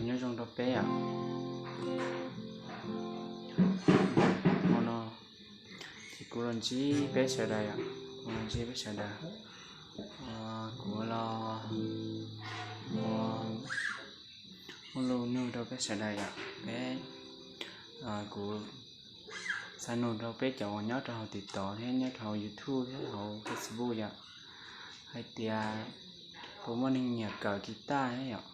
Nyob zoo rau peb yom. Hmo no ces kuv los ntsib peb sawv daws yom, kuv los ntsib peb sawv daws. Kuv los ua, ua lus nug rau peb sawv daws yom. Peb, kuv xav nug rau peb cov uas nyob rau hauv TikTok thiab nyob rau hauv YouTube thiab hauv Facebook yom, hais tias puas muaj neeg nyiam kawm guitar thiab yom.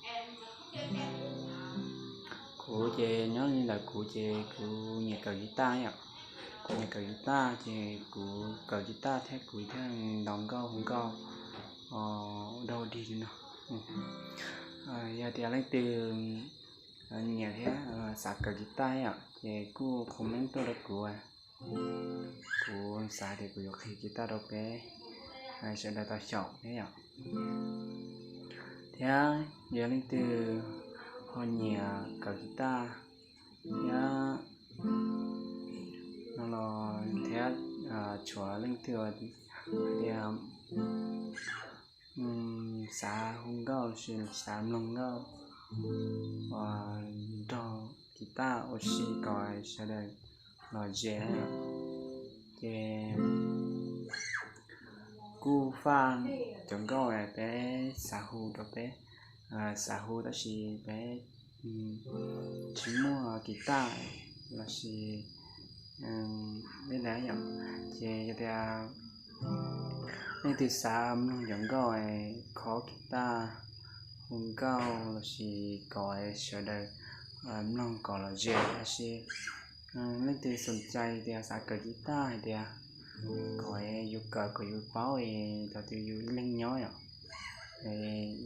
Kuv ces nyob li ntawm kuv ces kuv nyiam kawm guitar yom. Kuv nyiam kawm guitar ces kuv kawm guitar thiab kuv thiaj ntaus nkauj hu nkauj dau dig li no. Yog tias leej twg nyiam thiab xav kawm guitar yom ces kuj comment tuaj rau kuv. Kuv xav tias kuv yuav qhia guitar rau peb sawv daws tau xyaum thiab yom. Thiab yog leej twg ho nyiam kawm guitar thiab no los thiab tshuav leej twg tias xav hu nkauj los sis xav mloog nkauj uas nrog guitar ua si kom sawv daws los ze, ces kuj faj cov nkauj peb xav hu rau peb, xav hu tab sis peb tsis muaj guitar los sis li ntawd yom. Ces yog tias leej twg xav mloog cov nkauj khob guitar, hu nkauj los sis kom sawv daws mloog kom lom zem los sis leej twg xom cai tias xav kawm guitar hais tias kom yus kawm kom yus paub es thaum twg yus ib leeg nyob yom,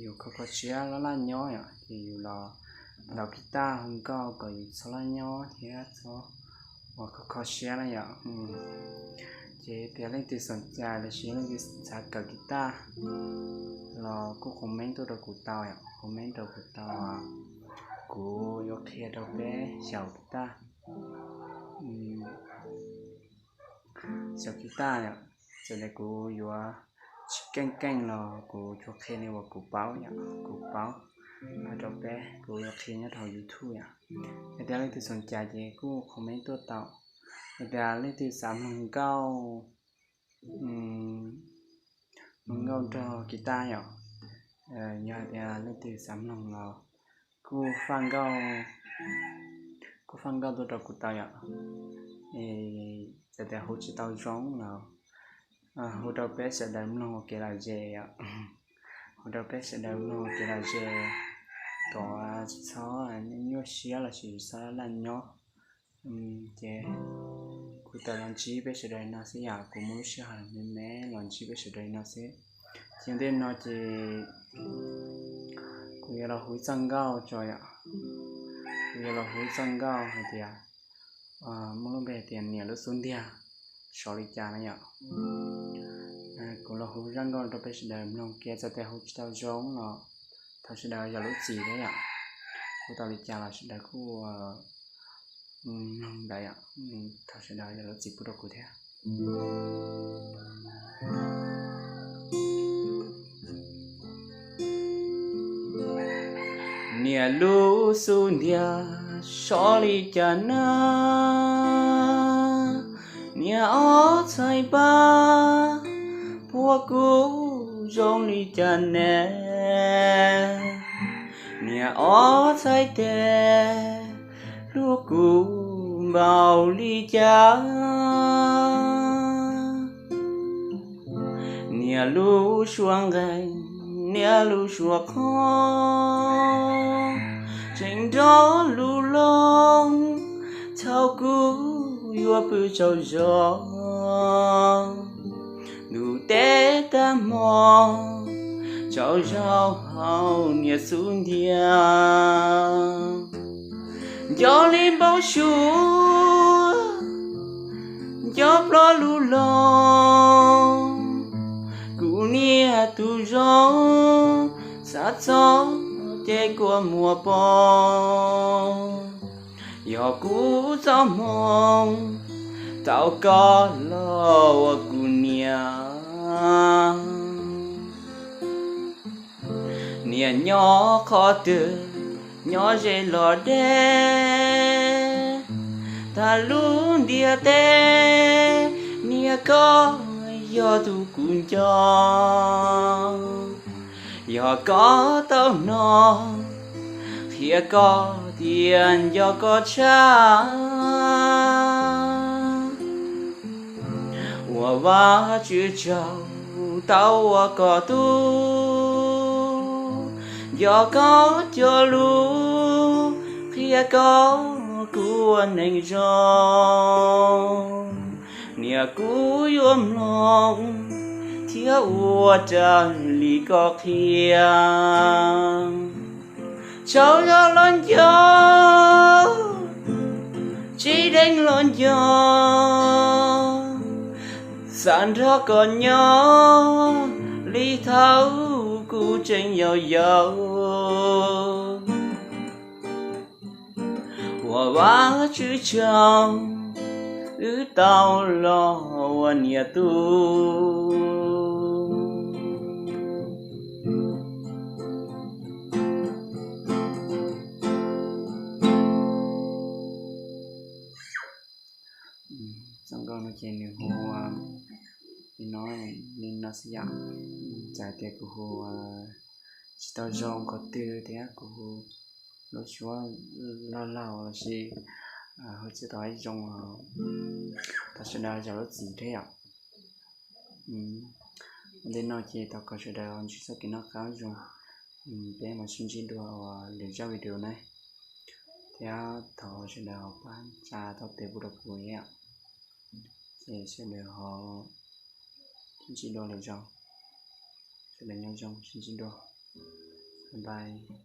yus kho kho siab laj laj nyob yom, ces yus los ntaus guitar hu nkauj kom yus txhob laj nyob thiab txhob ua kho kho siab na yom. Ces tias leej twg xom cai los sis leej twg xav kawm guitar los kuj comment tuaj rau kuv tau yom, comment rau kuv tau, kuv yuav qhia rau peb xyaum guitar, xyaum guitar yom. Txawm tias kuv yuav tsis keej keej los kuv yuav qhia li uas kuv paub yom, kuv paub rau peb, kuv yuav qhia nyob rau YouTube yom. Yog tias leej twg xom cai ces kuj comment tuaj tau. Yog tias leej twg xav mloog nkauj, mloog nkauj nrog guitar yom, yog tias leej twg xav mloog los kuj faj nkauj, kuj faj nkauj tuaj rau kuv tau yom. Txawm tias hu tsis tau zoo los hu rau peb sawv daws mloog ua kev lom zem yom, hu rau peb sawv daws mloog ua kev lom zem kom tsis txhob nyuaj siab los sis txhob laj nyob. Ces kuv tawm los ntsib peb sawv daws no xwb yom, kuv muaj lub sij hawm me me los ntsib peb sawv daws no xwb. Ces ua ntej no ces kuv yuav los hu ib txoj nkauj tso yom, kuv yuav los hu ib txoj nkauj hais tias, muaj lub npe hais tias niam lub xub ntiag sov li cas na yom. Kuv los hu zaj nkauj rau peb sawv daws mloog kiag, txawm tias hu tsis tau zoo los thov sawv daws zam lub txim thiab yom. Hu tau li cas los sawv daws kuj mloog ntawd yom, thov sawv daws zam lub txim pub rau kuv thiab. Niam lub xub ntiag sov li cas na, niam ob txhais npab puag kuv zoo li cas ne, niam ob txhais tes hlub kuv npaum li cas. Niam lub suab nqeeg, niam lub suab qhov, tseem nrog lub loog, thaum kuv yuav pw tsaug zog, ntuj teb tag hmo, tsaug zog hauv niam xub ntiag. Nco li npau suav, nco ploj lub loog, kuv niam tus zoo, xav txog ces kua muag poob. Yog kuv txoj hmoo tau koj los ua kuv niam, niam nyob qhov twg, Nyob ze los deb tag lub ntiaj teb, niam koj yog tus kuv nco. Yog koj tau hnov, qhia koj tias nco koj tshaj. Ua Vajtswv tsaug tau ua koj tub, nco koj cov lus, qhia koj kuv ua neeg zoo. Niam kuv yuav mloog thiab ua raws li koj qhia. Tsaug zog los nco, tsis deev los nco, xav nrog koj nyob li thaum kuv tseem yau yau. Ua Vajtswv tsaug, wb tau los ua niam tub. Txoj nkauj no ces nws hu ua, li no, li no xwb yom. Txawm tias kuv hu tsis tau zoo qhov twg thiab kuv hu lub suab laug laug los sis hu tsis tau zoo los thov sawv daws zam lub txim thiab yom. Ua ntej no ces thov kom sawv daws ntsib txoj kev noj qab zoo. Peb mam sib ntsib dua lwm zaj video na, thiab thov sawv daws ho pab tsa tau tes pub rau kuv thiab. Ces sawv daws ho sib ntsib dua lwm zaus. Sawv daws nyob zoo, sib ntsib dua. Bye bye.